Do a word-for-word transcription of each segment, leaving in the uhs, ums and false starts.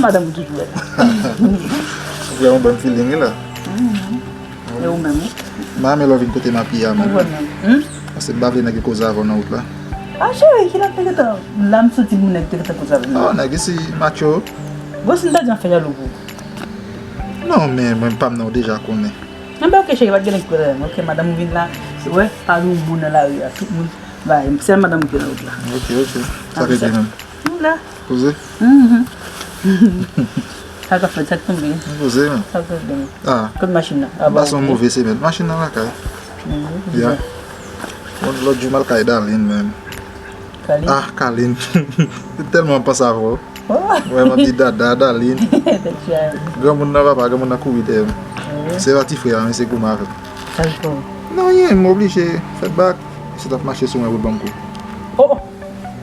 Madanm ou toujou wè. Ou vrèman ban m feeling wi la. E ou menm wi. M pa renmen lè w vin kote m ap ye a menm. Ou vrèman. Paske m pa vle nèg yo koze avè w nan wout la. A cheri, kilè nèg gentan la, m santi m nèg te gentan koze avè m. Oh, nèg isi macho. Bon, si m ta di an fè jalou pou ou. Non, men mwen pa m nan, ou deja konnen. Anben, ok, cheri, pa t gen nèg ki koze avè m. Ok, madanm ou vin la, wè, pa gen yon moun nan lari a. Tout moun bay. Sèl madanm ou ki nan wout la. Ok, ok. Sa rete menm. Nou la. Poze. Mhm. Sa k ap fèt, sa k tonbe. Poze menm. Sa k tonbe. Ah. Kot machin nan? M pase yon move semèn. Machin nan lakay. Mhm. Ya. Bon, lòt jou m al kay Darline menm. Kalin? Ah, Kalin. Tèlman m panse avè w. Oh. Wè, m ap di Dada, Darline. Granmoun nan papa, granmoun nan kouri dèyè m. Se pa ti frè a, men se goumen avè m. Sa l fè w? Non, anyen, m oblije fè bak. Se t ap mache sou mwen pou l ban m kou. Oh!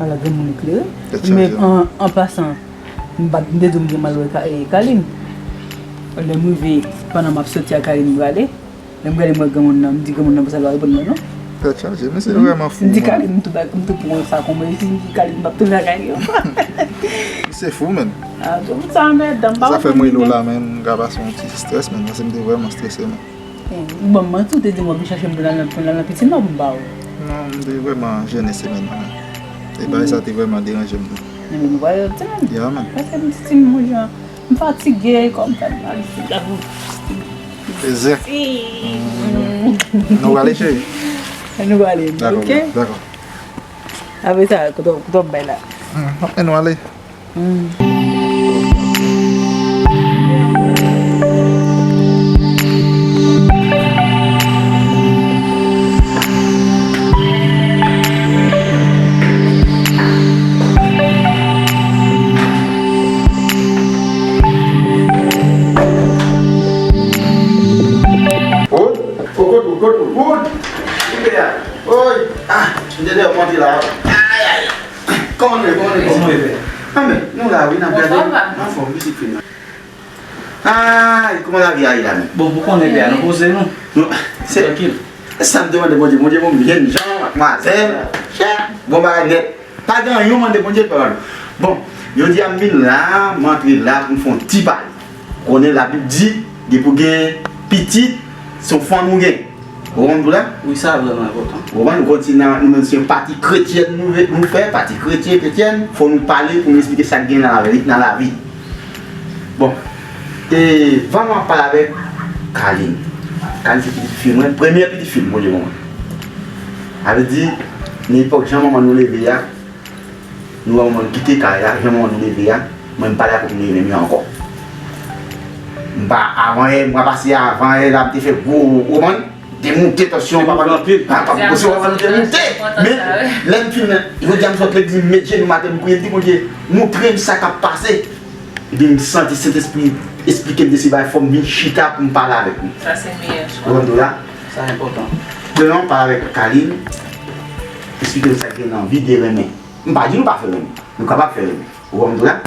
Ala granmoun eklere. Men an, an pasan, m pa t, m te di w m gen mal wè Ka-, eh, Kalin. Lè m rive, pandan m ap soti ak Kalin, m prale. Lè m gade m wè granmoun nan, m di granmoun nan pou sa l pa reponn mwen non. Tèt chaje, men se vrèman fou. M di Kalin, m tou ba-, m tou pran sa konmèsi, m di Kalin, m p ap tounen lakay li ankò. Se fou, menn. Ah, tout sa, mèt, m pa konprann. Sa fè m rele w la, menn, m ka pase yon ti strès, menn, paske m te vrèman strese, menn. Eh, ou ban m manti, ou te di m w ap vin chache m pou n al nan, pou n al nan pisin nan pou m ba ou. Non, m te vrèman jennen semèn nan, menn. E bagay sa te vrèman deranje m tou. Ebyen, nou pral wè ti, menn. Ya, menn. Paske m ti, ti moun jan. M fatige, kòm fè m mal, m la pou. Eze. Si. Mm. Nou prale, cheri? Nou prale, ok? Dakò, dakò. Apre sa, kote w, kote w ap bay la? Mm, n ap mennen w ale. Mm. Wood? O, kot Wood, kot Wood, Wood! Ki fè a? Oy! Ah, m te dèyè w monte la. Ay, ay! Kòman nou ye, kòman nou ye? Kòman w ye, pè? Anben, nou la, wi, n ap gade. Anfòm, wi, se fini. Ay, kòman lavi a ye la menm? Bon, ou konnen, pè a, nou poze nou. Nou, se, trankil. Se sa m te mande Bondye. Bondye ban m jènjan, madmwazèl, chè, bon bagay nèt. Pa gen anyen w mande Bondye, l pa ba nou. Bon, jodi a m vin la, m antre la pou m fè yon ti pale. Ou konnen Labib di, depi w gen pitit, se yon fanm ou gen. Ou konprann tou la? Wi, sa vrèman enpòtan. Ou konprann? Ou konn si nan, nou menm se yon pati kretyèn nou, nou fè, pati kretyen, kretyèn, fò nou pale pou nou esplike sa k gen nan lavi, nan lavi. Bon, e, van m ap pale avèk Kalin. Kalin se pitit fi mwen, premyè pitit fi m, Bondye ban mwen. Sa vle di, nan epòk jan manman nou leve a, nou wè manman nou kite kay la, jan manman nou leve a, mwen m pale avèk moun yo renmen m ankò. M pa, avan yè, m pa pase avan yè la, m te fè gwo, ou konprann? Te moute tansyon, papa m, papa m, tansyon papa m te moute. Men, lè m fin, jodi a m sot legliz, m met jenou m atè, m priye, m di, Bondye, montre m sa k ap pase. Epi m santi Sentespri esplike m de se bagay, fò m vin chita pou m pale avèk nou. Sa se meyè chwa. Ou konprann tou la? Sa enpòtan. Demen, m pale avèk Kalin, esplike m sa k gen nan vi de renmen. M pa di nou pa fè renmen. Nou kapab fè renmen. Ou konprann tou la?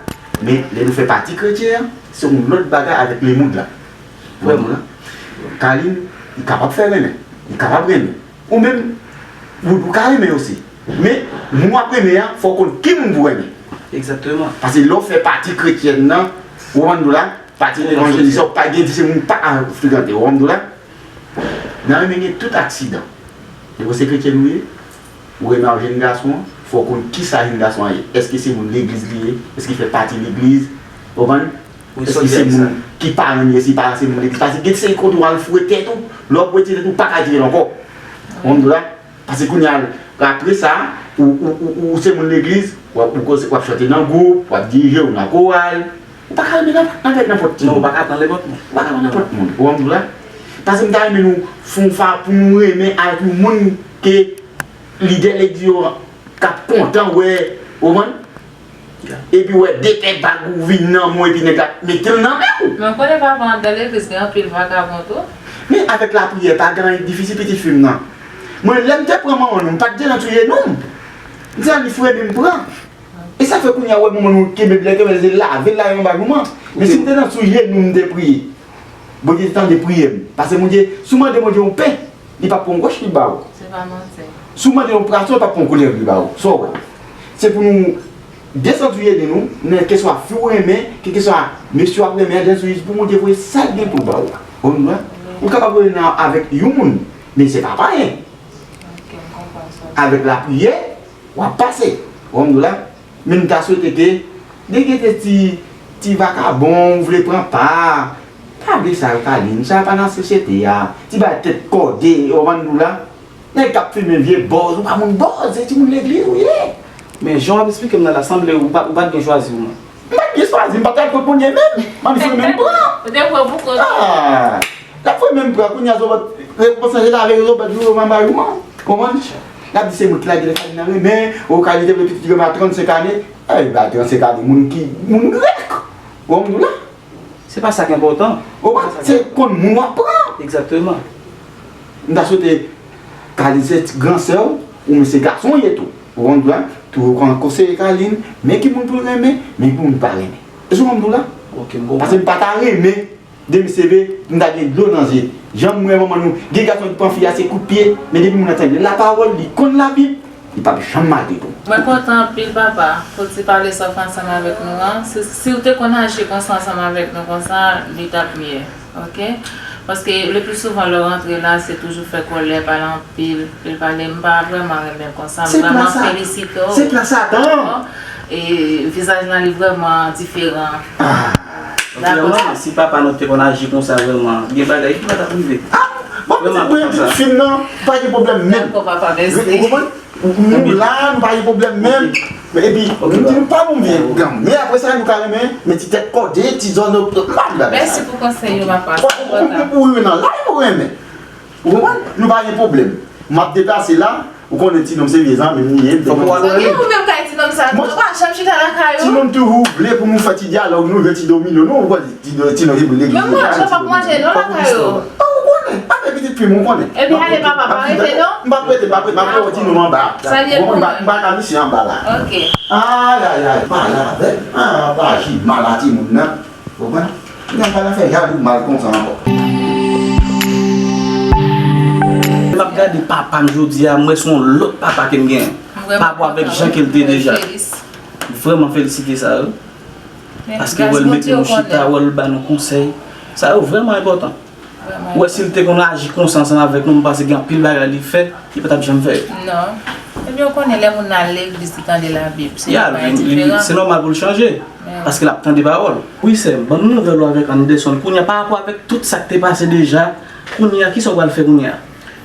Men, lè nou fè pati kretyen an, se yon lòt bagay avèk lemoud la. Ou konprann tou la? Kalin, li kapab fè renmen. Li kapab renmen. Ou menm, ou, ou ka renmen osi. Men, moun w ap renmen an, fò w konn ki moun pou w renmen. Egzakteman. Paske lè w fè pati kretyèn nan, ou konprann tou la, pati evanjelis, ou pa gen di se moun pa ka frekante, ou konprann tou la. Nan renmen gen tout aksidan. Depi se kretyèn ou ye, ou renmen ak jèn gason an, fò w konn kisa jèn gason an ye. Èske se moun legliz li ye? Èske li fè pati legliz? Ou konprann? Èske se moun ki paran li ye? Si paran se moun legliz. Paske gen seri kote w al foure tèt ou, lè w ap retire tèt ou, ou pa ka retire l ankò. Ou konprann tou la? Paske kounye a, apre sa, ou, ou, ou, ou se moun legliz, w ap, ou koze, w ap chante nan gwoup, w ap dirije, ou nan koral. Ou pa ka renmen nan, nan, nenpòt ki moun. Non, ou pa ka pran nenpòt moun. Ou pa ka pran nenpòt moun. Ou konprann tou la? Paske m ta renmen nou fè yon fa pou nou renmen ak yon moun ke lidè legliz yo k ap kontan wè, ou konprann? Epi wè de pè bag ou vin nan men w, epi nèg la mete l nan men w. Men w konnen papa m ap dan legliz, gen anpil vagabon tou. Men avèk lapriyè, pa gen anyen k difisil pitit fi m nan. Mwen, lè m te pran manman nou, m pa t desann sou jenou m. M te di frè m pran. E sa fè kounye a, wè manman nou kenbe, lè kenbe, se lave l la anba nou an. Men si m te nan sou jenou m, m te priye. Bondye te tande priyè m. Paske Bondye, si w mande Bondye yon pen, li p ap pran yon wòch li ba ou. Se pa manti. Si w mande yon pwason, li p ap pran yon koulèv li ba ou. Sa w wè? Se pou nou Desann sou Yelen ou, nan keswa fi w renmen, keswa mesye w ap renmen an, desann sou li pou Bondye voye sa l gen pou l ba w la. Ou konprann? Ou kapab rele nan avèk yon moun, men se pa payen. Avèk lapriyè, w ap pase. Ou konprann la? Men m ta swete ke, gen, gen de ti, ti vakabon ou vle pran pa, pa vle sa yo, Kalin, sa pa nan sosyete a. Ti bagay tèt kòde, ou konprann la? Nèg k ap fimen vye bòz, ou pa moun bòz, se timoun legliz ou ye. Men jan w ap esplike m nan la, sanble ou pa, ou pa t gen chwazi ou menm. M pa t gen chwazi, m pa t al kot moun ye menm. M annik fwe men m pran. Ou te pran pou kont ou. Ah, l ap fwe men m pran, kounye a Zobèt, rekonsantre l avèk Zobèt, Zobèt pa bay ou man. Konprann? L ap di se mwen ki lage l, Kalin nan renmen, o Kalin te vle pitit li renmen a trannsenk ane. Ey, bay trannsenk ane, moun ki, moun grèk. Ou konprann la? Se pa sa k enpòtan. Ou pa, se konn moun w ap pran. Egzakteman. M ta swete Kalin se ti gran sè w, ou menm se gason w ye tou. Ou konprann? Toujou konn konseye Kalin, men ki moun pou l renmen, men ki moun pou l pa renmen. Èske w konprann la? Ok, m konprann. Paske m pa ta renmen, de misye vle, m ta gen dlo nan zye. Jan m wè manman nou, gen gason ki pran fi a se kout pye, men depi moun nan tande lapawòl, li konn Labib, li p ap janm mal di tou. Mwen kontan anpil, papa, pou ti pale sa w fè ansanm avèk nou an. Si, si w te konn aji konsa ansanm avèk nou konsa, li t ap mye, ok? Paske le pli souvan lè w rantre la, se toujou fè kòlè, pale anpil, anpil pale. M pa vrèman renmen l konsa. M vrèman felisite w. Se plas Satan. E vizaj lan, li vrèman diferan. Ah. Dakò. Vrèman, si papa nou te konn aji konsa vrèman, gen bagay ki pa t ap rive. Ah, bon, vrèman, pitit mwen, konsa. Pitit fi m nan, pa gen pwoblèm menm. Dakò, papa, mèsi. Ou konprann? Nou la, nou pa gen pwoblèm menm. Men epi, nou di nou pa bon vye granm. Men apre sa, nou ka renmen, men ti tèt kòde, ti zòn, nou pa di bagay sa. Mèsi pou konsèy yo, papa. Ou, ou, ou, ou renmen nan la, ou renmen. Ou konprann? Nou pa gen pwoblèm. M ap deplase la, ou konnen ti nonm se vye zanmi m li ye, m te konn di sa. Zanmi ou menm kay ti nonm sa, nou pa janm chita lakay ou. Ti nonm toujou vle pou nou fè ti dyalòg, nou jwe ti domino, nou, ou konn Ti do, ti do, ti do, ti do. Men manje, w p ap manje non lakay ou. Oh, ou konnen, pa fè pitit fi m, ou konnen. Epi ale papa pa rete non. M p ap rete, m p ap rete, m ap fè yon ti nonm anba. Salye pou mwen. M pa ka misye anba la. Ok. Ay, ay, ay, pale avè l. Ah, pa aji mal a timoun nan. Ou konprann? Nèg pa nan fè jalou mal konsa ankò. M ap gade papa m jodi a, m wè se yon lòt papa ke m genyen. Pa rapò avèk jan ke l te deja. Vrèman felisite sa yo. Paske wè l mete nou chita, wè l ba nou konsèy. Sa yo vrèman enpòtan. Ou wè si l te konn aji konsa ansanm avèk nou, m panse gen anpil bagay li fè, li pa t ap janm fè yo. Non. Ebyen, ou konnen lè moun nan al legliz, li tande Labib, se yon bagay diferan. Se nòmal pou l chanje, paske l ap tande pawòl. Wi, sè m, ban m nouvèl ou avèk Anderson. Kounye a, pa rapò avèk tout sa k te pase deja, kounye a, kisa w pral fè kounye a?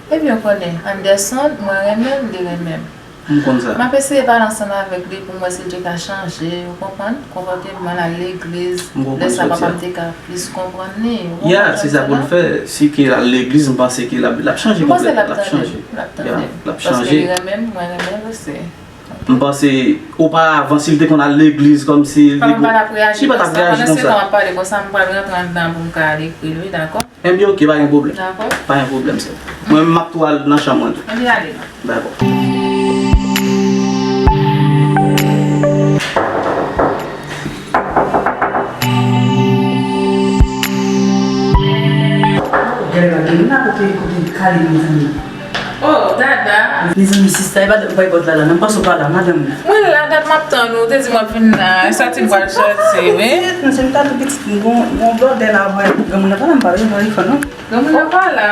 Ebyen, ou konnen, Anderson, mwen renmen l, li renmen m. M konn sa. M ap eseye pale ansanm avèk li pou m wè si l te ka chanje, ou konprann, konpòteman l, al legliz. M konprann sa w ap di a. Lè sa papa m te ka plis konprann li. Ou konprann sa m di la? Ya, se sa pou l fè. Si ke l al legliz, m panse ke l ap, l ap chanje konplètman. M panse l ap tande m. L ap tande m. Ya, l ap chanje. Paske li renmen m, mwen renmen l osi. M panse, oparavan, si l te konn al legliz kòmsi li pa t ap reyaji konsa. Pandan se tan w ap pale konsa, m pral rantre anndan pou m ka al ekri l, wi, dakò? Ebyen, ok, pa gen pwoblèm. Dakò. Pa gen pwoblèm, sè. Mwen menm, m ap tou al nan chanm mwen tou. Ebyen, ale non. Dakò. Gade la, gen la kote, kote kale, mezanmi. Oh, Dada. Mezanmi, sista, e pa, pa ipòt la, la, nan panse w pa la, madanm. Mwen la, dat m ap tann ou, te di m w ap vin la, sòti m pral sòti, wi. Pitit, m se m ta tou pitit, m gon, gon blòdè la, vre. Granmoun nan pa la, m pa rele nan telefòn, non. Granmoun nan pa la.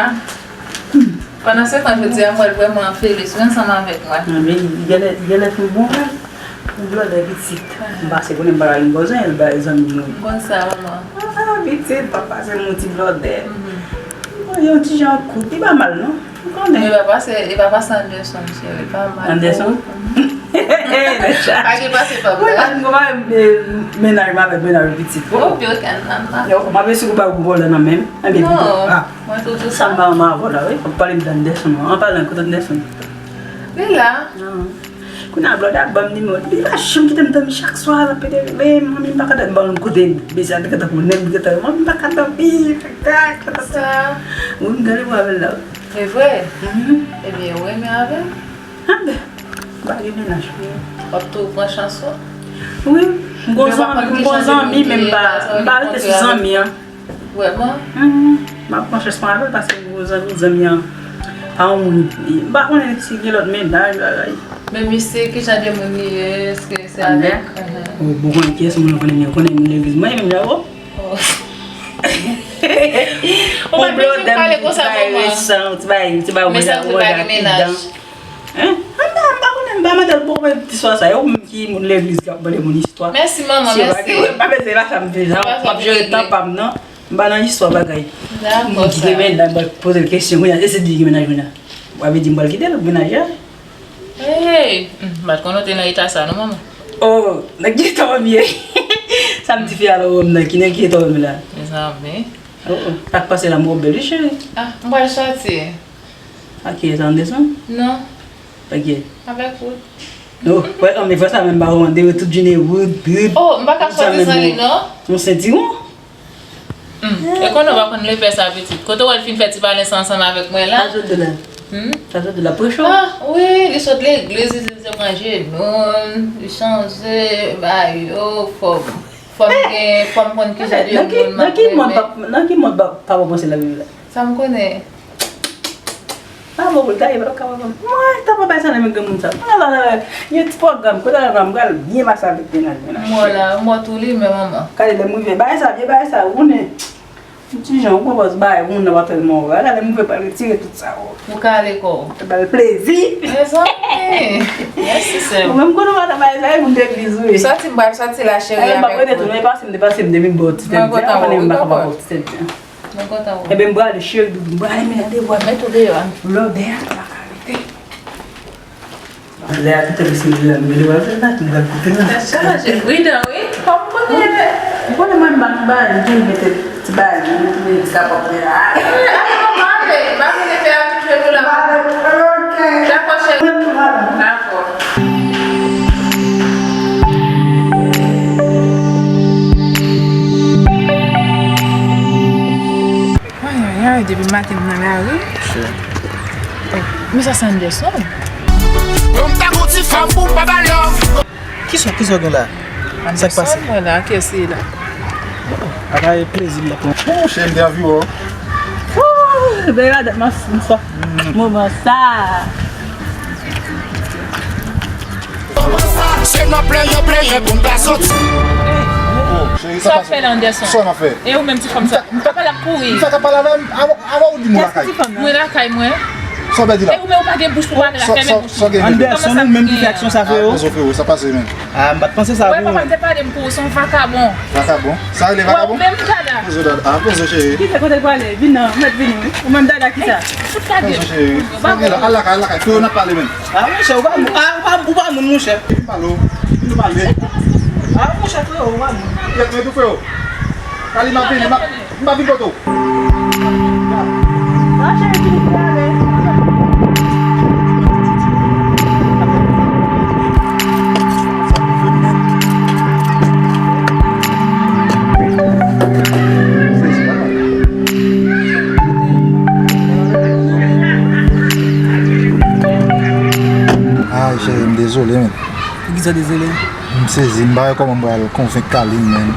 Pandan se tan, jodi a, m wè l vrèman felis, wi, ansanm avèk mwen. Nan, men, genlè, genlè tou bon, wi. Yon blòdè pitit. M pase konnen m pa ka vin bòzwen, l bay zanmi nou. M konn sa, manman. Ah, pitit, papa se yon ti blòdè. Yon ti jan kout, li pa mal, non. Ou konnen. E papa se, e papa se Anderson, cheri, pa mal. Anderson? Pa gen pase papa. Wi, pa gen papa, men, mennaj m avèk mennaj pitit. Oh, pi okenn nan la. Yo, m ap eseye ba ou vòlè nan men m. Ebyen, non. Ah. Mwen toujou sa. Sa m pa renmen avè w la, wi. W ap pale m de Anderson, an palan, kote Anderson? Li la. Kounye a, blòdè a ban m nimewo l. Li pa janm kite m dòmi chak swa, l ap pete rele m, manmi m pa ka dòmi. Bon, kote mesye a te gentan pou nèg, li gentan, manmi m pa ka dòmi, kaka, kaka. Sa. Wi, m gen randevou avè l la, wi. E vre? Ebyen, ou renmen avè l? Anben, m pa gen mennaj pou li. W ap tou pran chans ou? Wi, m gon zanmi, m gon zanmi, men m pa, m pa rete sou zanmi an. Vrèman? Mhm. M ap pran chans mwen avè l paske m gon zanmi, zanmi an pa yon moun. M pa konnen si gen lòt mennaj, bagay. Men misye, ki jan de moun li ye? Èske se avèk? Ou bon, konnen kiyès moun, ou konnen, mwen konnen moun legliz mwen menm la, o. Ou pa bezwen pale konsa, manman. Ti bay, ti bay, ti bay. Men sa vle pa gen mennaj. Hein? M pa, m pa konnen, m pa mande l poko istwa sa. Yo menm ki moun legliz k ap mande moun istwa. Mèsi, manman, mèsi. Pa bezwen, pa sa m vle, non. M ap jere tan pa m, non. M pa nan istwa bagay. Dakò, sa. Moun ki gen mennaj, m pral poze l kesyon, kounye a, e se li ki gen mennaj, kounye a. W ap di m pral kite l, mennaj la. Hey, hmm, m pa t konnen w te nan eta sa, non, manman. Oh, nan ki eta w ye? Sa m di fi a la, w nan ki, nan ki eta w la? Mezanmi. Oh, oh. Sa k pase la, m wè w bèl, wi, cheri. Ah, m pral sòti. Ak ki eta, Anderson? Non. Ak ki? Avèk Wood. Oh, wè, an, men fwa sa menm ba ou, an, de tout jounen, Wood, Wood. Oh, m pa ka sòti san li, non. Yon sentiwon? Hmm. E konnen w pa konn lepè sa, pitit. Kote w al fin fè ti pale sa ansanm avèk mwen la? Sa sot de la. Hmm? Sa sot de la. Pran cho. Ah, wi, li sot legliz, li se pran jenou l, li chanje, ba yo, fò m, fò m gen, fò m konn ki jan de moun m ap renmen. Nan ki mond papa panse l ap viv la? Sa m konnen. Pa bon pou l ta ye, pa t ap kapab. Mwen, ta pran bagay sa nan men granmoun sa. Mwen la, la, la, gen ti pwogram, kote la, la, m pral byen pase avèk mennaj, mennaj. Mò la, mò tou li, men manman. Gade lè m rive, bagay sa, vye bagay sa, ou konnen. Yon ti jan, ou pran pòz bagay, moun nan pa tèlman wè. Gade lè m rive, pral retire tout sa, o. Ou ka ale kò w. Ba l plezi. Mezanmi. Mèsi, sè m. Ou menm konnen w pa nan bagay sa, e moun legliz, wi. Sòti, m pral sòti la, cheri, avèk ou. Mwen pa rete tou, non, e pase m, depase m, depi m ba w ti tèt byen. Mwen kontan, mwen pa kapab ba w ti tèt byen. Mwen kontan wè w. Ebyen, m prale, cheri doudou, m prale, men gade vwa. Met ou deyò a. Lòbè a, pa ka rete. Lè a tout a se lè a, m gen dwa fè sa, m pral kote la. Tèt chaje, pridan, wi. Kòm konnen. Ou konnen mwen, m pa, m pa, m toujou mete ti bagay, m toujou mete ti kapòt mwen la. Eh, ale, manman, ale. M pa vin fè abitye nou la. M ale, ok. Dakò, cheri. Mwen tou, madanm. Dakò. Ayayay, depi maten m nan lari. Oh, men sa se Anderson. Bon, m ta gon ti fanm pou m pa ba love. Kisa, kisa w gen la? Sa k pase? Anderson, mwen la, kiyès li ye la? Apa e plezi l ap pran. Monchè, m te anvi wè w. Ooh, bèl madanm, m ap fin fò. Moman sa. Se nan plenyen, plenyen pou n ta soti. Sa w ap fè la, Anderson? Sa w ap fè? E ou menm ti fanm sa? M pa pale ap kouri. M pa ka pale avè m. Avan, avan ou di m ou lakay. Mwen lakay mwen. Sa w pèdi la? E ou menm ou pa gen bouch pou pale la, fèmen bouch ou. Anderson, ou menm ki fè aksyon sa, freo? Sa pase, men. Ah, m pa t panse sa pou ou. Wè, papa m te pale m pou ou, se yon vakabon. Vakabon? Sa rele vakabon? Wè, ou menm, dada. Poze dada. Ah, poze, cheri. Kite kote l prale. Vin nan, mèt vini, wi. Ou menm, dada, kisa? Fout kage. Poze, cheri. Al lakay, al lakay. Freo, n ap pale, men. Ah, monchè, ou pa moun, ah, ou pa, ou pa moun, monchè. Vin pale, vin pale. Ah, monchè, freo, ou pa moun. Kèt, men tou, freo. Kali, m ap vini, m ap, m ap vin kote w. Ay, cheri, m dezole, men. Poukisa dezole? M sezi, m pa wè kòman m pral konvenk Kaline, menm.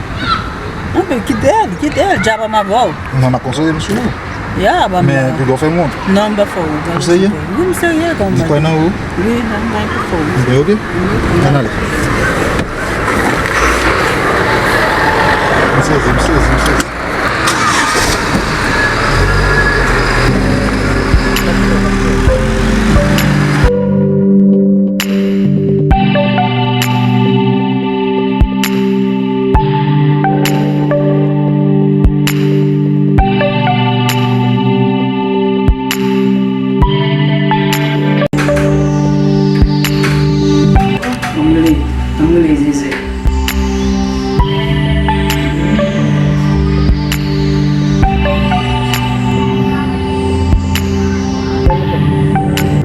Anben, kite l, kite l, djab anba bò. Non, m ap konsole m sou ou. Ya, ban m la. Men, ou dwe fè m wont. Non, m pa fè w wont. Ou serye? Wi, m serye, kòman? M kwè nan ou. Wi, nan mwen pou fè w. Anben, ok. Wi. Ann ale. M sezi, m sezi, m sezi. Ann rele, ann rele Zeze.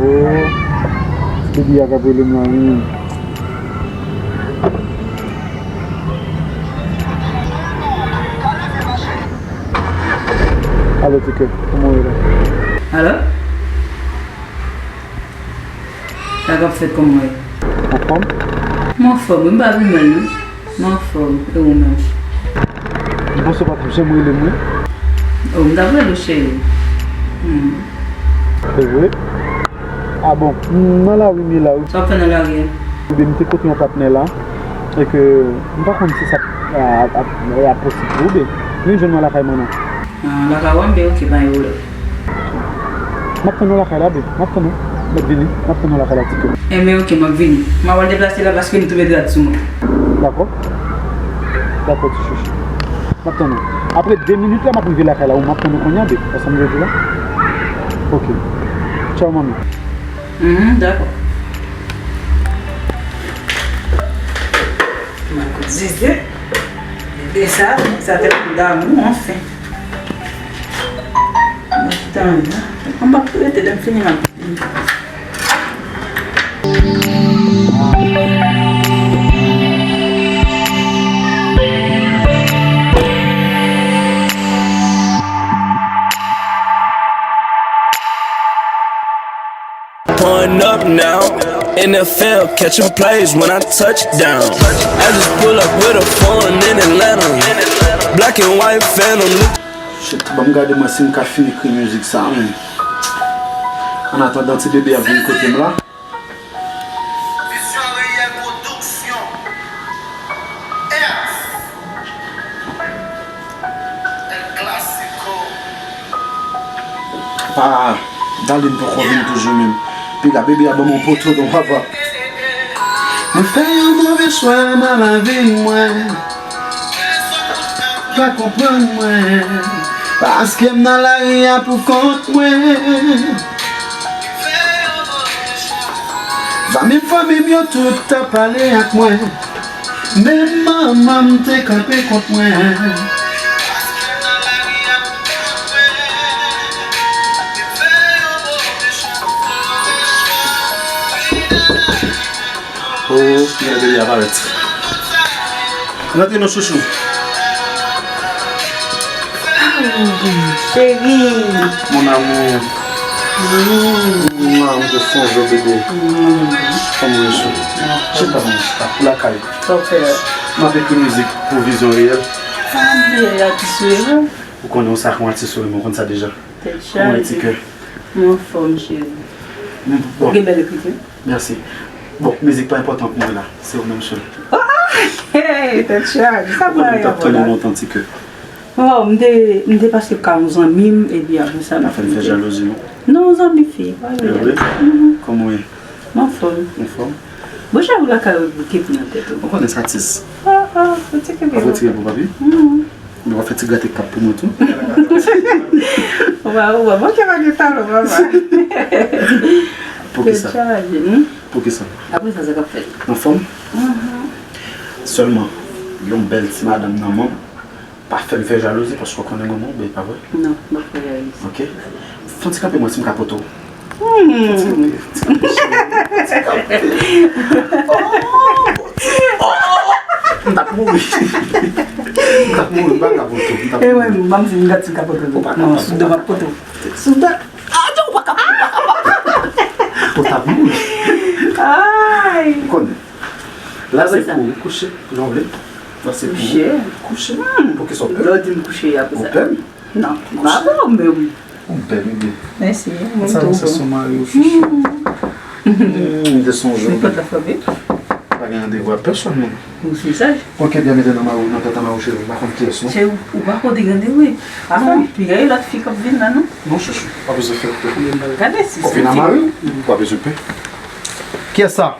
Oh, se li a k ap rele m la, wi. Alo, Tikè, kòman w ye la? Alo? Sa k ap fèt, kòman w ye? Anfòm? M anfòm, wi, m pa pi mal, non. M anfòm, e ou menm? M panse w pa t ap janm rele m, wi. Oh, m t ap rele w, cheri. Hmm. Se vre? Ah bon, m nan lari m ye la wi. Sa w ap fè nan lari a? Ebyen, m te kote yon patnè la, e ke m pa konn si sa ap, ap, ap, ap posib pou ou, ben, vin jwenn mwen lakay mwen non. Ah, lakay ou a, m ben oke, pa gen pwoblèm. M ap tann ou lakay la, ben, m ap tann ou. M ap vini, m ap tann ou lakay la, ti kè. Enben, oke, m ap vini. M ap al deplase la paske m twouve drad sou mwen. Dakò. Dakò, ti chouchou. M ap tann ou. Apre de minit la, m ap rive lakay la. Ou m ap tann ou kounye a, ben. Wè sa m vle di la? Oke. Tchaw, manmi. Mhm, dakò. Makout zizi. Bebe sa, sa tèt damou, anfen. Mwen chita ann la. Mwen p ap rete, lè m fini, m ap vini. Pulling up now, N F L catching plays when I touch down. I just pull up with a foreign in Atlanta. Black and white phantom. Shit, ban m gade mwen si m ka fin ekri mizik sa, men. An atandan, ti bebe ap vin kote m la. Vizyon Reyèl Pwodiksyon. Hertz. El Clasico. Pa, Darline poko vin toujou menm. Piga bebe a ban m yon poto non papa. Mwen fè yon move chwa nan lavi mwen. Pa konprann mwen. Paske m nan lari a pou kont mwen. Zanmi m, fanmi m yo tout ap pale ak mwen. Menm manman m te kanpe kont mwen. Oh, gade bebe a parèt. Rantre non chouchou. Cheri. Mon amour. Mwa, m te sonje w, bebe. Kòman w ye, chou? Chita, mwen chita. Pou lakay. Sa w fè? M ap ekri mizik pou Vizyon Reyèl. Sa m bliye atis ou ye, non? Ou konnen w sa kon atis ou ye, mwen konn sa deja. Tèt chaje. Kòman w ye, ti kè? Mwen anfòm, cheri. Bon. Ou gen bèl ekriti. Mèsi. Bon, mizik pa enpòtan pou mwen la. Se ou menm sèl. Ah! Hey, tèt chaje. Sa pa enpòtan. Ou konnen m t ap tann ou lontan, ti kè. Waw, m te, m te pase ka yon zanmi m, epi apre sa, nou fè jalouzi, non? Non, zanmi fi, pa vre. E vre? Mhm. Kòman w ye? M anfòm. Anfòm? Bon, cheri, ou lakay ou bouke pou nan tèt ou. Ou konnen sa atis. Ah, ah, ou ti kenbe. Ap retire pou papi? Mhm. Ou va fè ti grate kap pou mwen tou. Ou va, ou va manke pa gen talon, papa. Poukisa? Tèt chaje, hmm? Poukisa? Apre sa, sa k ap fèt? Anfòm? Mhm. Sèlman, yon bèl ti madanm nan manm. Pa fè m fè jalouzi paske w konnen manman w bèl, pa vre? Non, m pa fè jalouzi. Ok. Fè yon ti kanpe mwen si m ka poto w. Hmm. Fè yon ti kanpe, ti kanpe. Oh, Bondye. Oh, m t ap mouri. M t ap mouri, m pa ka poto. M t ap mouri. E mwen, ban m si m gad si m ka poto w. Ou pa kapab. Non, sou do m ap poto w. Sou do. Ah, ou pa kapab, ou pa kapab. Ou t ap mouri. Ay. Ou konnen. La se pou ou, kouche, jan w vle. La se pou ou. Kouche. Kouche. Hmm. Poukisa w pè? Lè w di m kouche, apre sa. Ou pè? Non, m pa pè, men wi. Ou pè, bebe. Mèsi, mwen tou. Sa, se son mari ou, chouchou. Hmm. Hmm, m te sonje w. Men pòt la fèmen. Pa gen randevou ak pèsonn, non. Ou se saj. Ou kenbe mete nan mari w, nan tèt a mari w, cheri, m pa konn kiyès, non. Cheri, ou pa konn te gen randevou, wi. Avan, pi gen lòt fi k ap vin la, non? Non, chouchou, pa bezwen fè pè. Gade si. Ou fin a mari w, ou pa bezwen pè. Kiyès sa?